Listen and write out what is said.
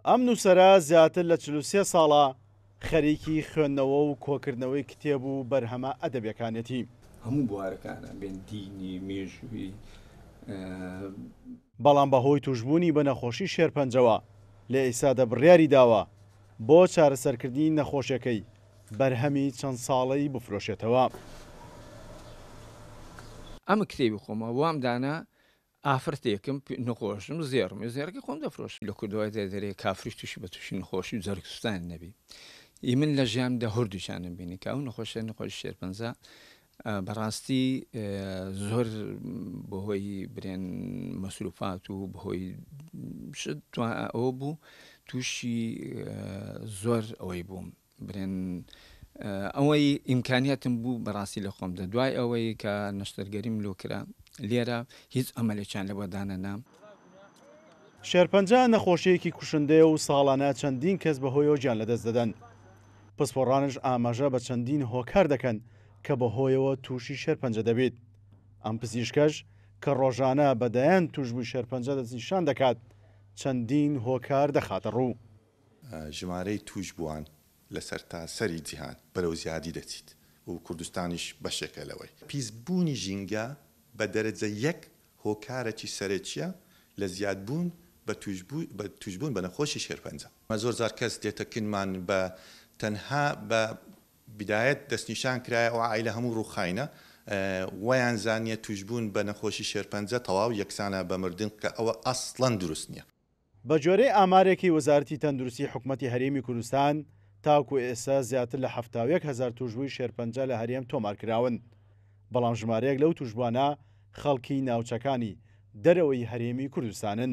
ئەم نووسەرە زیاتر لە 43 ساڵە خەریکی خوێندنەوە و کۆکردنەوەی کتێب و بەرهەمە ئەدەبیەکانیەتی. هەموو بوارەکانە بێن دینی، مێژووی. بەڵام بەهۆی تووشبوونی بە نەخۆشی شێرپەنجەوە لە ئێستادا بڕیاری داوە بۆ چارەسەرکردنی نەخۆشیەکەی بەرهەمی چەند ساڵەی بفرۆشێتەوە. ئەمە کتێبی خۆمە وام دانا ئافرەتێکم نەخۆشم زێڕم زێڕەکەی خۆم دەفرۆشم لە کوردەوە دەرێ کافریش تووشی بە تووشی نەخۆشی و جەرگ سوستان نەبی ئی من لە ژیانمدا هەردووکیانم بینی کە ئەو نەخۆشیە نەخۆشی شێرپەنجە بەڕاستی زۆر بەهۆی برێن مەسروفات و بەهۆی شت ئەوە بوو تووشی زۆر ئەوەی بووم برێن ئەوەی ئیمکانیاتم بوو بەڕاستی لە خۆم دە دوای ئەوەی کە نەشتەرگەریم لۆ کرا لێرە هیچ ئەمەلێکیان لە بۆ دانەنام. شێرپەنجە نەخۆشییەکی کوشندەیە و ساڵانە چەندین کەس بەهۆیەوە گیان لەدەست دەدەن. پسپۆڕانش ئاماژە بە چەندین هۆکار دەکەن کە بەهۆیەوە تووشی شێرپەنجە دەبیت. ئەم پزیشکەش کە ڕۆژانە بە دەیان تووشبووی شێرپەنجە دەستنیشان دەکات، چەندین هۆکار دەخاتە ڕوو. ژمارەی تووشبووان لە سەرتاسەری جیهان بەرەو زیادی دەچیت و کوردستانیش بەشێکە لەوەی. پیسبوونی ژینگە بە دەرەجە یەک هۆکارەکی سەرەکییە لە زیادبوون بە تووشبوون بە نەخۆشی شێرپەنجە. زۆر جار کەس دێتە کنمان بە تەنها بە بدایەت دەستنیشان کرایە ئەو عایلە هەموو ڕووخاینە وایان زانیە تووشبوون بە نەخۆشی شێرپەنجە تەواو یەکسانە بە مردن کە ئەوە ئەسڵەن دروست نیە. بەگوێرەی ئامارێکی وەزارەتی تەندروستی حکومەتی هەرێمی کوردستان، تاوەکو ئێستا زیاتر لە 71 هەزار تووشبووی شێرپەنجە لە هەرێم تۆمارکراون، بەڵام ژمارەیەک لەو تووشبووانە خەڵکی ناوچەکانی دەرەوەی هەرێمی کوردستانن.